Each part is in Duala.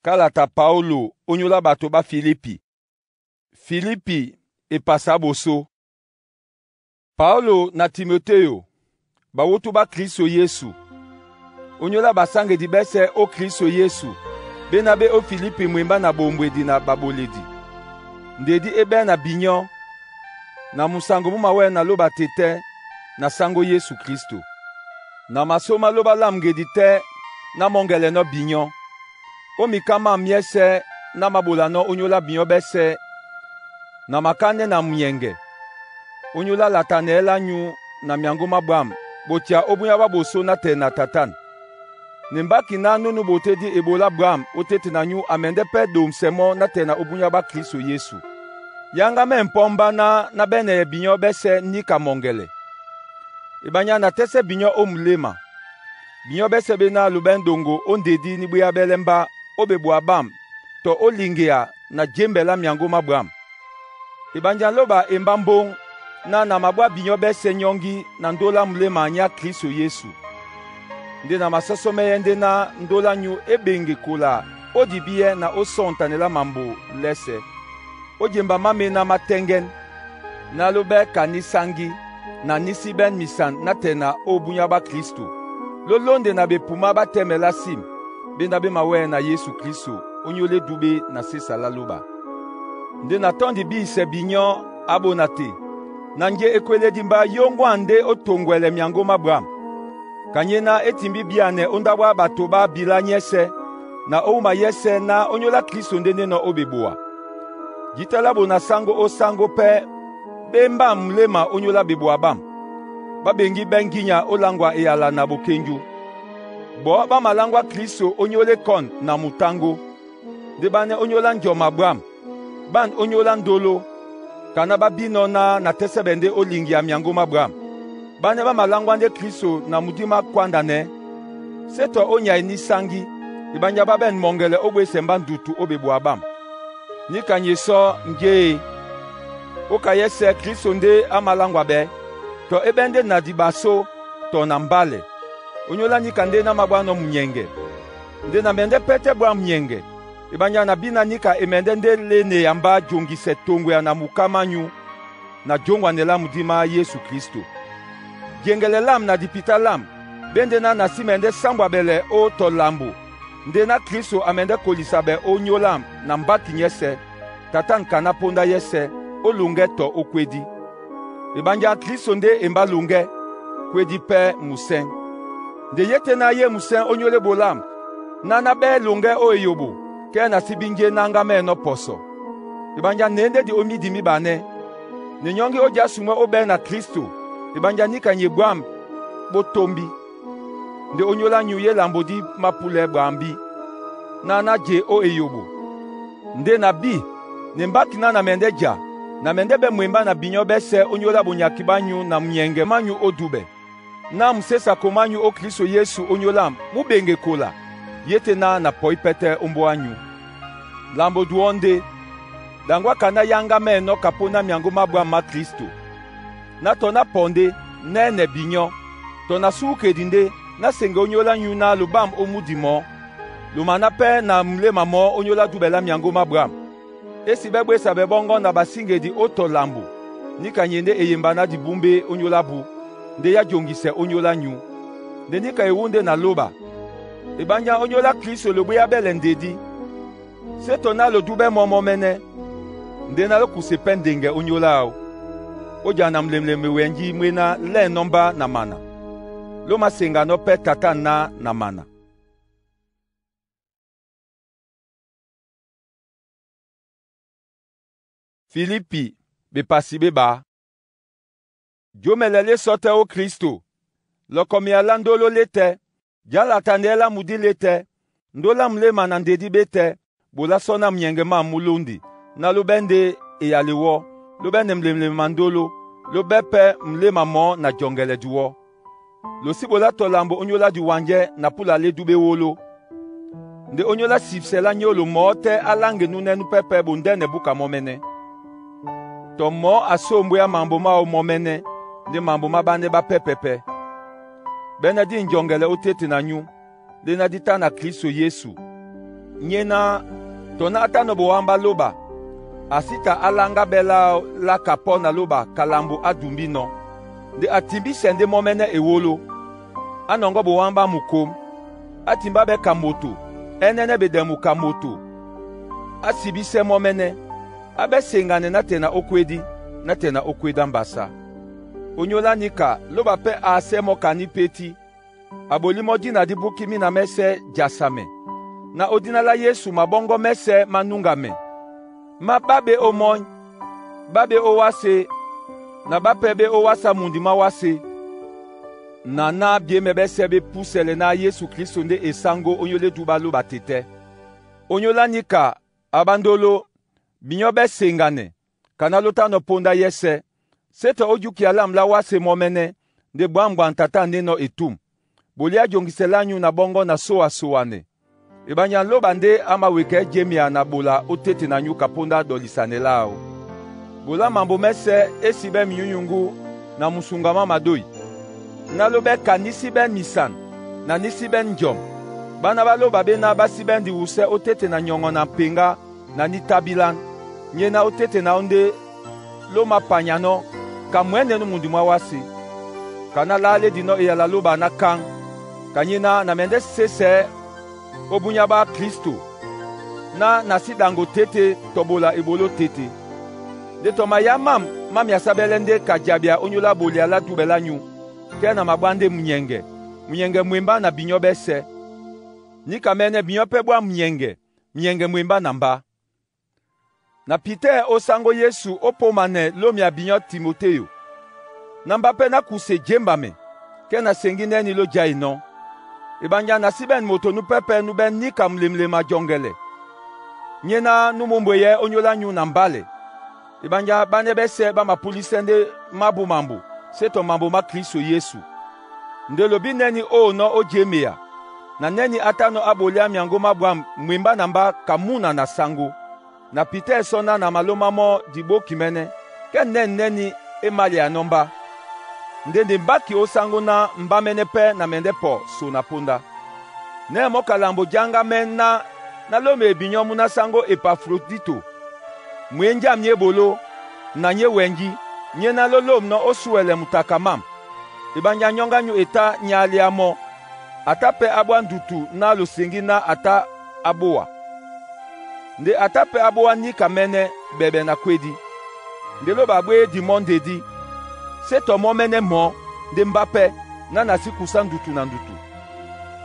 Kalata Paulo ónyólá bato bá Filipi. Filipi epasa bosó. Paulo na Timotéo, bawútú bá Kliso Yesu, ónyólá basáŋgedi bɛ́sɛ̄ ó Kliso Yesu, béná bé ó Filipi mwembá na bombwedi na baboledi. Ndedí é bɛ́ na binyɔ́, na musango mú mawɛ́ na lóba tetɛ́ na sáŋgó Yesu Klísto. Na masó má lóba lâmu ngedi tɛ́ ná mɔ́ŋgɛlɛnɔ́ binyɔ́. Ó miká mám myɛ́sɛ̄ ná māɓolanɔ́ ónyólá binyɔ́ ɓɛ́sɛ̄ na makánɛ́ na munyɛŋgɛ, ónyólá latanɛɛ́ lányu na myaŋgó má ɓwǎm̀ botia ó búnyá bwá bosó nátɛɛ na Tatán. Ne mbáki ná núnú botédí ebolá bwǎm̀ ó tete na nyú a mɛndɛ́ pɛ́ domsɛ mɔ́ nátɛɛ na ó búnyá bhá Kliso Yesu. Yáŋgá mɛ́ mpɔ́ mbá ná nábɛ́nɛyɛ binyɔ́ ɓɛ́sɛ̄ níka mɔŋgɛlɛ. Eɓanya na tɛ́sɛ́ binyɔ́ ó muléma. Binyɔ́ ɓɛ́sɛ̄ ɓéná lobɛ́ ɗoŋgo ó ndedí níbwéábɛ́lɛ́ mbá ó ɓeboa ɓâm tɔ ó liŋgea na jémbɛ lá myaŋgó má ɓwǎm̀. Eɓanya lóba e mbá mbóŋ ná na mabwá binyɔ́ ɓɛ́sɛ̄ nyɔ́ŋgí na ndólá muléma nyá Kliso Yesu. Nde na masɔ́sɔ́mɛ́yɛ́ ndé ná ndólá nyú é ɓeŋge kola ó dibíɛ́ na ó sɔ̂ŋtanɛ lá mambo lɛ́sɛ̄. Ó jemba mámená má tɛ́ŋgɛ́n, ná ló ɓɛ́ ka nísáŋgí na nísíbɛ́n misan nátɛɛ na ó búnyá ɓá Klisto. Ló lónde na bepumá ɓá tɛ́mɛ lá sim, béná ɓé mawɛ́ na Yesu Kliso ónyólá edúɓé na sésa lá lóba. Nde na tɔ́ndi bíisɛ binyɔ́ á ɓóna te, ná njé é kwélédí mbá yóŋgwâŋ ndé ó toŋgwɛlɛ myaŋgó má ɓwǎm̀. Kanyéná é timbí bíanɛ ó ndáɓo á bato ɓá bilá nyɛ́sɛ̄ na ó wúma yɛ́sɛ̄ ná ónyólá Kliso ndé ndénɔ̄ ó ɓeboa. Jǐta lá ɓona sáŋgó ó sáŋgó pɛ́ ɓé mbâm muléma ónyólá ɓeboa ɓâm, ɓá ɓeŋgí ɓɛ́ ŋgínya ó láŋgwa eyala na ɓokénjó. Bɔɔ́ ɓá maláŋgwá Kliso ónyólá ékɔ̂n na mutáŋgó, ndé ɓánɛ́ ónyólá njɔma ɓwǎm̀, ɓân ónyólá ndóló, kaná ɓá bínɔ̄ ná na tɛ́sɛ́ ɓɛ ndé ó liŋgea myaŋgó má ɓwǎm̀. Ɓánɛ́ ɓá maláŋgwá ndé Kliso na mudí má kwándanɛɛ́, sé tɔ ó nyay nísáŋgí, eɓanya ɓá ɓɛ̂n mɔŋgɛlɛ ó ɓwésɛ mbá ndutu ó ɓeboa ɓâm. Níka nye sɔ́ njé e? Ókayɛ́sɛ̄ Kliso ndé á māláŋgwa ɓɛɛ́, tɔ é ɓɛ́ ndé na dibasó tɔ na mbálɛ. Ónyólá níka ndé ná māɓwánɔ́ munyɛŋgɛ. Nde na mɛndɛ́ pɛ́tɛ́ bwá munyɛŋgɛ, eɓanya na bína níka e mɛndɛ́ ndé léneya mbá joŋgisɛ toŋgoya na muká mányu na jǒŋgwanɛ lá mudí má Yesu Klísto. Jeŋgɛlɛ lâm na dipitá lâm ɓé ndé ná na sí mɛndɛ́ sámbwa ɓɛlɛ ó tɔ lambo ndé ná Kliso a mɛndɛ́ kolisa ɓɛ ó nyólâm na mbáki nyɛ́sɛ̄, Tatán kaná póndá yɛ́sɛ̄, ó loŋgɛ́ tɔ ó kwédí. Eɓanja Kliso ndé e mbá loŋgɛ́, kwédí pɛ́ musɛ́ŋ. Nde yé tɛ́ ná yé musɛ́ŋ ónyólá ebolâm, ná ná ɓɛ́ loŋgɛ́ ó eyoɓo, kɛ́ na sí bí njé náŋgámɛ́ɛnɔ́ pɔsɔ. Eɓanja ne ndédi ó mídi míɓanɛ́. Ne nyɔ́ŋgí ó já sumwɛ́ ó ɓɛɛ́ na Klísto, eɓanja níka nye bwǎm̀ ɓó tómbí. Nde ónyólá nyu yé lambo dí mápúlɛɛ́ ɓwambí, ná ná je ó eyoɓo. Nde na bí, ne mbáki ná na mɛndɛ́ ja, na mɛndɛ́ ɓɛ́ mwembá na binyɔ́ ɓɛ́sɛ̄ ónyólá bonyaki bányu na munyɛŋgɛ mányu ó dúɓɛ. Ná musésako mányu ó Kliso Yesu ónyólâm mú ɓeŋge kola, yé tɛ́ ná na pɔí pɛ́tɛ́ ó mbóa ányू. Lambo duɔ́ ndé, ɗaŋgwa kaná yáŋgámɛ́ɛnɔ́ kapó ná myaŋgó má ɓwǎm̀ má Klísto. Ná tɔ ná pɔ ndé, nɛ́nɛ binyɔ́, tɔ na súukedi ndé, ná seŋgɛ ónyólá nyú ná lobâm ó múdi mɔɔ́, lomaná pɛ́ na muléma mɔɔ́ ónyólá dúɓɛ lá myaŋgó má ɓwǎm̀. Ési ɓɛ́ ɓwésa ɓɛ ɓɔ́ŋgɔ́ na basíŋgedi ó tɔ lambo, níka nye ndé e yemba ná dibúmbé ónyólá bú, ndé yá joŋgisɛ ónyólá nyú. Nde níka ewú ndé na lóba. Eɓanya ónyólá Kliso lobwéábɛ́lɛ ndedí, sé tɔ ná lodúɓɛ́ mɔ́mɔ́ mɛ́nɛ́, ndé ná lókuse pɛ́ ndeŋgɛ ónyólá áō. Ó ja na mulemule mewɛnjí mwéná lɛ́ɛnɔ́ mbá na mana. Ló máseŋganɔ́ pɛ́ Tatán ná na mana. Filipi bepasi ɓé ɓaá. Jómɛlɛ lé sɔ́tɛ́ ó Klisto, lɔkɔmeya lá ndóló lé tɛ́, já latanɛɛ́ lá mudí lé tɛ́, ndólá muléma na ndedí ɓé tɛ́, ɓolá sɔ́ ná munyɛŋgɛ mâm mú lóndi, ná ló ɓɛ́ ndé eyale wɔ́, ló ɓɛ́nɛ mulemule mandóló, ló ɓɛ́ pɛ́ muléma mɔɔ́ na jɔŋgɛlɛ diwɔ́. Lo sí ɓolá tɔ lambo ónyólá diwanjɛ́ na púla lé dúɓɛ́ wóló. Nde ónyólá sipsɛ lá nyólo mɔɔ́ tɛ́ á láŋge núnɛ́ núpɛ́pɛ̄ ɓondɛ́nɛ búka mɔ́mɛ́nɛ́. Tɔ mɔɔ́ a sóombwéá mambo máō mɔ́mɛ́nɛ́, ndé mambo má ɓánɛ́ ɓá pɛ́pɛ̄pɛ́. Ɓɛ́nɛ́ dí njɔŋgɛlɛ ó tete na nyú, léná dí tá na Kliso Yesu. Nyena tɔ na átánɔ bowámbá lóba, asita alanga bɛ láó laka pɔ́ na lóba kalambo á dumbínɔ́. Nde a timbísɛ ndé mɔ́ mɛ́nɛ́ ewólo, á nɔŋgɔ́ bowámbá mukom, á timbá bɛ́ ka moto, ɛ́nɛ́nɛ́ bedɛmu ka moto, á sibísɛ́ mɔ́ mɛ́nɛ́, á bɛ́ seŋganɛ nátɛɛ na ókwédí, nátɛɛ na ókwédá mbasa. Onyólá níka lóba pɛ́ aasɛ́ mɔ́ ka ní pétí. Abolí mɔ́ dina dí búkí mína mɛ́sɛ́ jasamɛ, na ó dina lá Yesu mabɔ́ŋgɔ́ mɛ́sɛ̄ má núŋgamɛ, má ɓá ɓé ómɔ́ny, ɓá ɓé ówásē, na ɓá pɛ́ ɓé ówàsá mundi má wásē. Na ná byěmɛ ɓɛ́sɛ̄ ɓé púsɛlɛ ná Yesu Klísu ndé e sáŋgó ónyólá edu ɓá lóba tetɛ́. Onyólá níka a ɓándóló, binyɔ́ ɓɛ́ seŋganɛ, ka ná ló tánɔ̄ póndá yɛ́sɛ̄, sétɔ ó júkia lam lá wásē mɔ́ mɛ́nɛ́, nde bwǎm̀bwam tatá ndénɔ̄ etum. Bolí á joŋgisɛ lányu na bɔ́ŋgɔ́ na sowa-sowanɛ. Ebanya lóba ndé á mawekɛɛ́ jemea na ɓola ótéte na nyú ka póndá dɔlisanɛ láō. Bolá mambo mɛ́sɛ̄ é sí ɓɛ́ minyúnyuŋgú na musuŋga má madói. Ná ló ɓɛ́ ka ní sí ɓɛ́ misan na ní sí ɓɛ́ njɔm. Báná ɓá lóba ɓéná ɓá sí ɓɛ́ ndiwusɛ́ ótéte na nyɔŋɔ na mpeŋgá na ní tábílán. Nyéná ótéte na ó ndé ló mapanyanɔ́ ka mwɛ̌nɛnú mundi mwá wásē. Ka ná lálédinɔ́ eyala lóba ná káŋ. Ka nyéná na mɛ ndé sésɛɛ́ ó búnyá ɓá Klísto, ná na sí ɗaŋgo tete tɔ ɓola eboló tete. Nde tɔ mayá mám má myasá ɓɛ́lɛ́ ndé ka jabea ónyólá ɓolia lá dúɓɛ lányu, kɛ́ na maɓwá ndé munyɛŋgɛ, munyɛŋgɛ mwembá na binyɔ́ ɓɛ́sɛ̄. Níka mɛ́nɛ́ binyɔ́ pɛ́ ɓwá munyɛŋgɛ, munyɛŋgɛ mwembá na mbá. Na pitɛ́ ó sáŋgó Yesu ó pōmanɛ lómia binyɔ́ Timoteyo. Na mbá pɛ́ ná kuse jémbamɛ, kɛ́ na seŋgí nɛ́nī ló jainɔ́. Ebanya na sí ɓɛ̂n moto nú pɛ́pɛ̄ nú ɓɛ́ níka mulemule majɔŋgɛlɛ. Nyéná nú mōmbweyɛ́ ónyólá nyú na mbálɛ. Ebanya ɓánɛ́ ɓɛ́sɛ̄ ɓá mapúlísɛ́ ndé má bú mambo, sétɔ mambo má Klísto Yesu. Nde lobí nɛ́nī óonɔ́ ó jémea, na nɛ́nī á tánɔ̄ á ɓoliá myaŋgó má bwâm mwembá na mbá ka múna na sáŋgó. Na pitɛ́ sɔ́ ná na maló má mɔ́ di ɓókimɛ́nɛ́, kɛ́ nɛ̂n nɛ́nī é máleanɔ́ mbá. Nde nde mbáki ó sáŋgó ná mbá mɛ́nɛ́ pɛ́ na mɛ ndɛ́ pɔ so na póndá. Nɛ́ mɔ́ kalambo jáŋgá mɛ́ ná ná lómee binyɔ́ mú ná sáŋgó Epafrodito. Mwě njâm nyé ɓoló, na nyé wɛnjí, nyé ná ló lômnɔ́ ó súwɛlɛ mutaka mám. Ebanya nyɔ́ŋgá nyu e tá nyáliá mɔ́, a tá pɛ́ á ɓwá ndutu ná loseŋgí ná a tá á ɓówa. Nde a tá pɛ́ á ɓówá níka mɛ́nɛ́ ɓɛɓɛ na kwédí. Nde lóba a ɓwéédi mɔ́ ndedí, sétɔ mɔ́ mɛ́nɛ́ mɔ̌ ndé mbá pɛ́ ná na sí kusá ndutu na ndutu.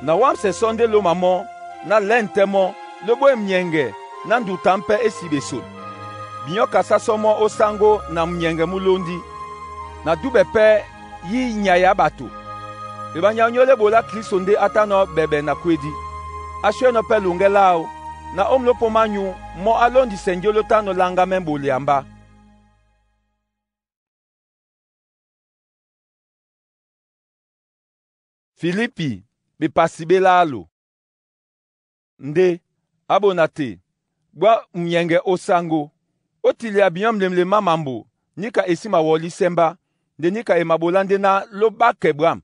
Na wámsɛ sɔ́ ndé lóma mɔ́, ná lɛ̂n tɛ́ mɔ́, ló ɓwé munyɛŋgɛ ná ndutǎ pɛ́ é si ɓeson. Binyɔ́ kasá sɔ́ mɔ́ ó sáŋgó na munyɛŋgɛ mú lóndí, na dúɓɛ pɛ́ yí nyay á ɓato. Ebanya onyólá e ɓolá Klísto ndé á tánɔ̄ ɓɛɓɛ na kwédí. Á swɛ́nɔ́ pɛ́ loŋgɛ́ láō, na ó mlópō mányu mɔ́ á lóndisɛ njé ló tánɔ̄ láŋgámɛ́ ɓolia mbá. Filipi bepasi ɓé lálo. Ndé á ɓona te, bwá munyɛŋgɛ ó sáŋgó. Ó tilia binyɔ́ mlemle má mambo, níka e sí mawɔlísɛ́ mbá, nde níka e maɓolá ndé ná ló ɓákɛ bwâm.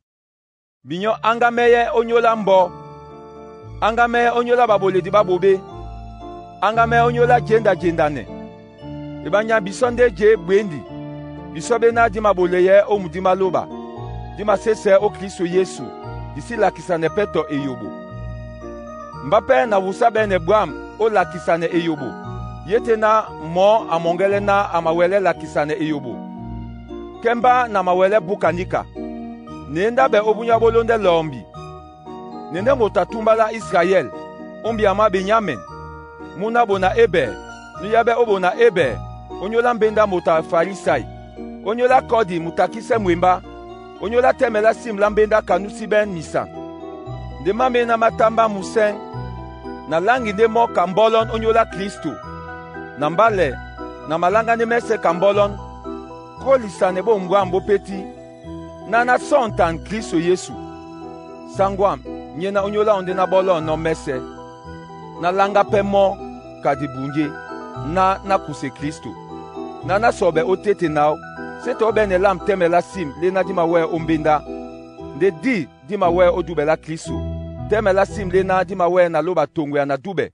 Binyɔ́ áŋgámɛ́yɛ́ ónyólá mbɔ̄, áŋgámɛ́yɛ́ ónyólá ɓaɓoledi ɓá ɓoɓé, áŋgámɛ́yɛ́ ónyólá jenda-jendanɛ. Ebanya bisɔ́ ndé jě bwěndi, bisɔ́ ɓéná dí maɓoleyɛɛ́ ó mudí má lóba, dí masésɛɛ́ ó Klísto Yesu, di sí lakisanɛ pɛ́ tɔ eyoɓo. Mbá pɛ́ na wusá ɓɛ́nɛ bwâm ó lakisanɛ eyoɓo, yé tɛ́ ná mɔ̌ a mɔŋgɛ́lɛ́ ná a mawɛlɛ́ lakisanɛ eyoɓo, kɛ́ mbá na mawɛlɛ́ búka níka. Ne é ndáɓɛ ó búnyá ɓó lóndɛ́ lɔmbi. Ne ndé moto a túmbá lá Israyɛl, ó mbia má Benyamɛn, múná ɓona Ebɛɛ, núyábɛ́ ó ɓona Ebɛɛ, ónyólá mbéndá moto a Farisai, ónyólá kɔdi mutakísɛ́ mwembá, ónyólá tɛ́mɛ lá sim lá mbéndá ka nú sí ɓɛ́ misan. Nde má méná má támbá musɛ́ŋ, na láŋgi ndé mɔ́ ka mbɔ́lɔ́n ónyólá Klísto, na mbálɛ na maláŋgá ndé mɛ́sɛ̄ ka mbɔ́lɔ́n, kólisanɛ bô mbwâm bó pétí, ná ná sɔ̂ŋtan Klísto Yesu. Sáŋgó ám nyéná ónyólá ɔ́ ndé ná bɔ́lɔ̂nɔ́ mɛ́sɛ̄, ná láŋgá pɛ́ mɔ́ ka dibunjé, ná ná kuse Klísto, ná ná sɔɓɛ ótéte náw, sétɔ ó ɓɛ́nɛ lâm tɛ́mɛ lá sim lé ná dí mawɛ́ɛ ó mbéndá, ndé dí dí mawɛ́ɛ ó dúɓɛ lá Klísto, tɛ́mɛ lá sim lé ná dí mawɛ́ɛ na lóba toŋgoya na dúɓɛ.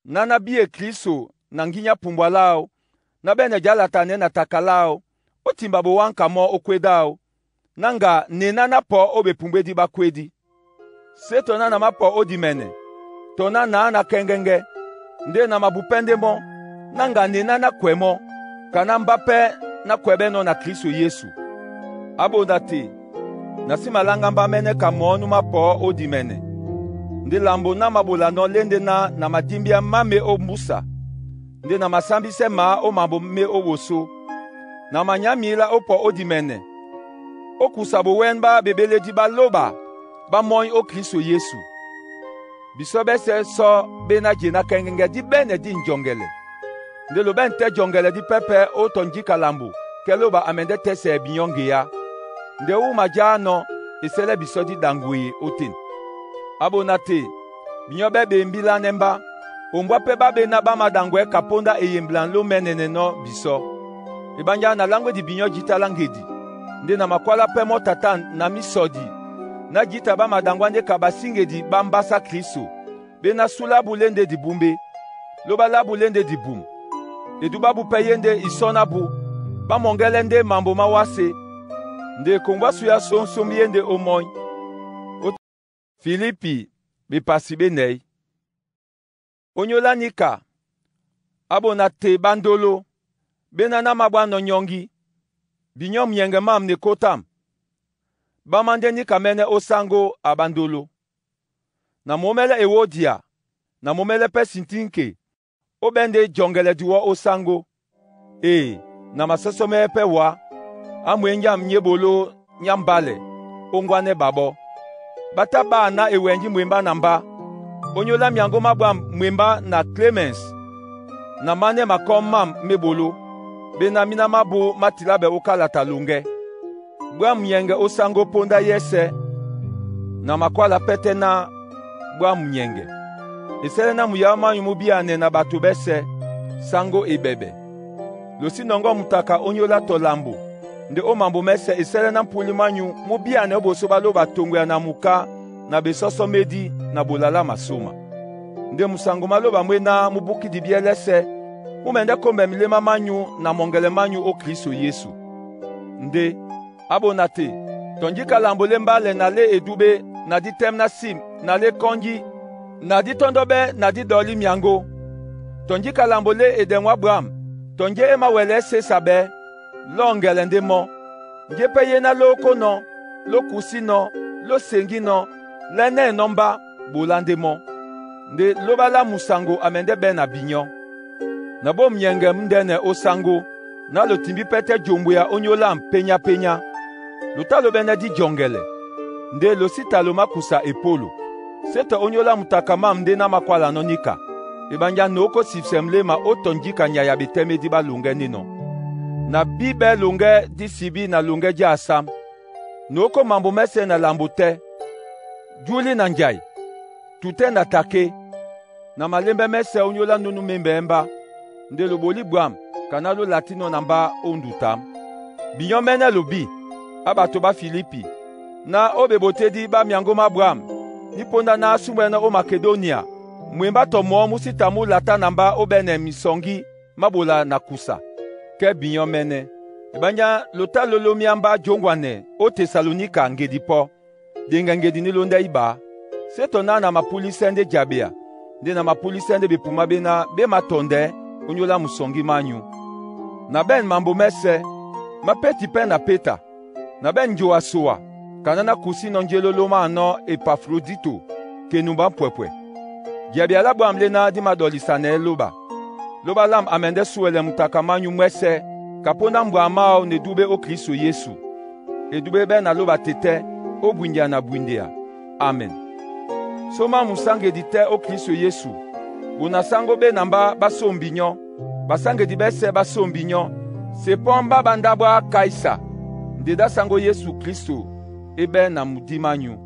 Ná na bíye Kliso na nginya pumbwa láō, ná bɛ́nɛ jálata nɛ̌ na taka láō, ó timba bowánka mɔ́ ó kwédí áō, náŋga nená ná pɔ ó bepumbwédí bá kwédí. Sé tɔ ná na mápɔ ó dimɛnɛ, tɔ ná naá na kɛ́ŋgɛ́ŋgɛ́, ndé na mabu pɛ́ ndé mɔ́, náŋga nená ná kwɛ mɔ́, ka ná mbá pɛ́ nákwɛbɛ́nɔ́ na Kliso Yesu. Á bonda te, na sí maláŋgá mbá mɛ́nɛ́ ka mɔɔ́ nú mápɔɔ́ ó dimɛnɛ, ndé lambo ná maɓolanɔ́ lé ndé ná na madímbíá má mé ó mbúsa, ndé na masámbísɛ́ maá ó mambo mé ó ɓosó. Na manyá mǐlá ó pɔ ó dimɛnɛ, ó kusa bowɛ́n ɓá bebélédí ɓá lóɓa ɓá mɔ́ny ó Kliso Yesu. Bisɔ́ ɓɛ́sɛ̄ sɔ́ ɓé nájená kɛ́ŋgɛ́ŋgɛ́ dí ɓɛ́nɛ dí ŋjɔŋgɛlɛ. Ndé lobɛ́nɛ tɛ́ jɔŋgɛlɛ dí pɛ́pɛ̄ ó tɔ njíka lambo kɛ́ lóɓa a mɛndɛ́ tɛ́sɛɛ binyɔ́ ŋgeá. Ndé ó wúma jáánɔ̄, e sɛ́lɛ́ bisɔ́ dí ɗaŋgweye ótên. A bona te, binyɔ́ ɓɛ́ ɓembílánɛ́ mbá, ombwá pɛ́ ɓá ɓéná ɓá maɗaŋgwɛ̌ ka póndá eyemblan lómɛ́nɛnɛnɔ́ bisɔ́. Eɓánjá na láŋgwedi binyɔ́ jǐta lá ŋgedi, ndé na makwálá pɛ́ mɔ́ tatan na mísɔdi ná jǐta ɓá maɗaŋgwá ndé ka basíŋgedi ɓá mbásá Kliso, ɓé ná sú lá bú lé ndé dibúmbé, lóɓa lá bú lé ndé dibum. Edu ɓá bú pɛ́ yé ndé isɔ́ ná bú, ɓá mɔŋgɛ́lɛ́ ndé mambo má wásē, nde kombwá súyá sómsóm yé ndé ó mɔ́ny. Filipi bepasi ɓé nɛ̌y. Ónyólá níka, á bona te ɓándóló, ɓéná ná maɓwánɔ̄ nyɔ́ŋgí, binyɔ́ munyɛŋgɛ mám ne kótám, ɓá má ndé níka mɛ́nɛ́ ó sáŋgó a ɓándóló. Na momɛ́lɛ́ Ewodia na momɛ́lɛ́ pɛ́ Sintinke ó ɓɛ́ ndé jɔŋgɛlɛ diwɔ́ ó sáŋgó. Ee, na masɔ́sɔ́mɛ́ pɛ́ wǎ, á mwěnjám nyéɓoló nyá mbálɛ, ó ŋgwánɛ́ ɓaɓɔ́. Ɓá tá ɓâ ná e wɛnjí mwembá na mbá. Ónyólá myaŋgó má ɓwǎm̀ mwembá na Klemɛns na mánɛ́ makɔ́ mám m'éɓoló, ɓéná míná mábū má tilábɛ ó kálata loŋgɛ́. Bwá munyɛŋgɛ ó sáŋgó póndá yɛ́sɛ̄, na makwála pɛ́tɛ́ ná bwá munyɛŋgɛ. E sɛ́lɛ́ ná muyáó mányu mú bíanɛ na ɓato ɓɛ́sɛ̄. Sáŋgó e ɓɛɓɛ. Lo sí nɔŋgɔ́ mutaka ónyólá tɔ lambo, nde ó mambo mɛ́sɛ̄ e sɛ́lɛ́ ná mpúlí mányu mú bíanɛ ó ɓosó ɓá lóɓa toŋgoya na muká na besɔ́sɔ́ médí na ɓola lá masóma. Nde musaŋgo má lóɓa mwé ná mú búkí dibíɛ́lɛ́sɛ̄, mú mɛndɛ́ kómbɛ milémá mányu na mɔŋgɛlɛ mányu ó Kliso Yesu. Ndé, á bona te, tɔ njíka lambo lé mbálɛ na lé edúɓé na dí tɛ́m ná sim na lé kɔ́njí na dí tɔ́ndɔ́ɓɛ́ na dí ɗɔlí myaŋgó. Tɔ njíka lambo lé edɛŋwá ɓwǎm̀, tɔ njé é māwɛlɛɛ́ sésa ɓɛ̌, lɔ́ŋgɛlɛ ndé mɔ́. Njé pɛ́ yé ná lókónɔ̄, lókusínɔ̄, lóseŋgínɔ̄, lɛ́nɛ́nɔ́ mbá, ɓolá ndé mɔ́. Nde lóɓa lá musaŋgo a mɛndɛ́ ɓɛ́ na binyɔ́. Na bô munyɛŋgɛ múndɛ́nɛ ó sáŋgó, ná lotimbí pɛ́tɛ́ jombwea ónyólám pényápényá. Lo tá lo ɓɛ́nɛ́ dí jɔŋgɛlɛ, ndé lo sí ta lo mákusa epólo. Sé tɔ ónyólá mutaka mám ndé ná makwálanɔ́ níka. Eɓánjá nǒkósibsɛ muléma ó tɔ njíka nyay ya betɛ́médí ɓá loŋgɛ́ nénɔ̄. Na bí ɓɛ́ loŋgɛ́ dí sibí na loŋgɛ́ já asám. Nǒkó mambo mɛ́sɛ̄ na lambo tɛ́, júlí na njai, tutɛ́ na také, na malémbɛ́ mɛ́sɛ̄ ónyólá nú nú mémbɛ̌ mbá, nde loɓolí bwǎm̀ ka ná ló latínɔ̄ na mbá ó ndutǎm. Binyɔ́ mɛ́nɛ́ lobí, á ɓato ɓá Filipi, ná ó bebotédí ɓá myaŋgó má ɓwǎm̀, ní póndá ná á súmbwɛ́nɔ́ ó Makedonia, mwembá tɔ mɔɔ́ mú sí ta mú latá na mbá ó ɓɛ́nɛ misɔŋgí má ɓola na kusa, kɛ́ binyɔ́ mɛ́nɛ́. Eɓánjá lo tá lo lómíá mbá jǒŋgwanɛ ó Tesalonika ŋgedi pɔ́, ɗeŋgɛ ŋgedi ní lóndɛ́ íɓaá. Sé tɔ ná na mapúlísɛ́ ndé jabea, ndé na mapúlísɛ́ ndé bepumá ɓéná ɓé matɔndɛɛ́ ónyólá musɔŋgí mányu. Na ɓɛ̂n mambo mɛ́sɛ̄, má péti pɛ́ na péta, na ɓɛ̂n njoa soa, ka ná nákusínɔ̄ njé lólómánɔ́ Epafrodito ke numba mpwɛpwɛ. Jabea lá ɓwǎm̀ lé ná dí maɗɔlisanɛɛ́ lóɓa. Lóɓa lâm a mɛndɛ́ súwɛlɛ mutaka mányu mwɛ́sɛ̄ ka póndá mbwa máō na edúɓɛ́ ó Kliso Yesu. Edúɓɛ́ é ɓɛ́ na lóɓa tetɛ́ ó bwindea na bwindea. Amen. Sómá musáŋgedi tɛ́ ó Kliso Yesu. Bona sáŋgó ɓé na mbá ɓá sôm binyɔ́. Basáŋgedi ɓɛ́sɛ̄ ɓá sôm binyɔ́. Sepɔ́ mbá ɓá ndáɓo á Kaisa. Nde dá sáŋgó Yesu Klísto é ɓɛ́ na mudí mányu.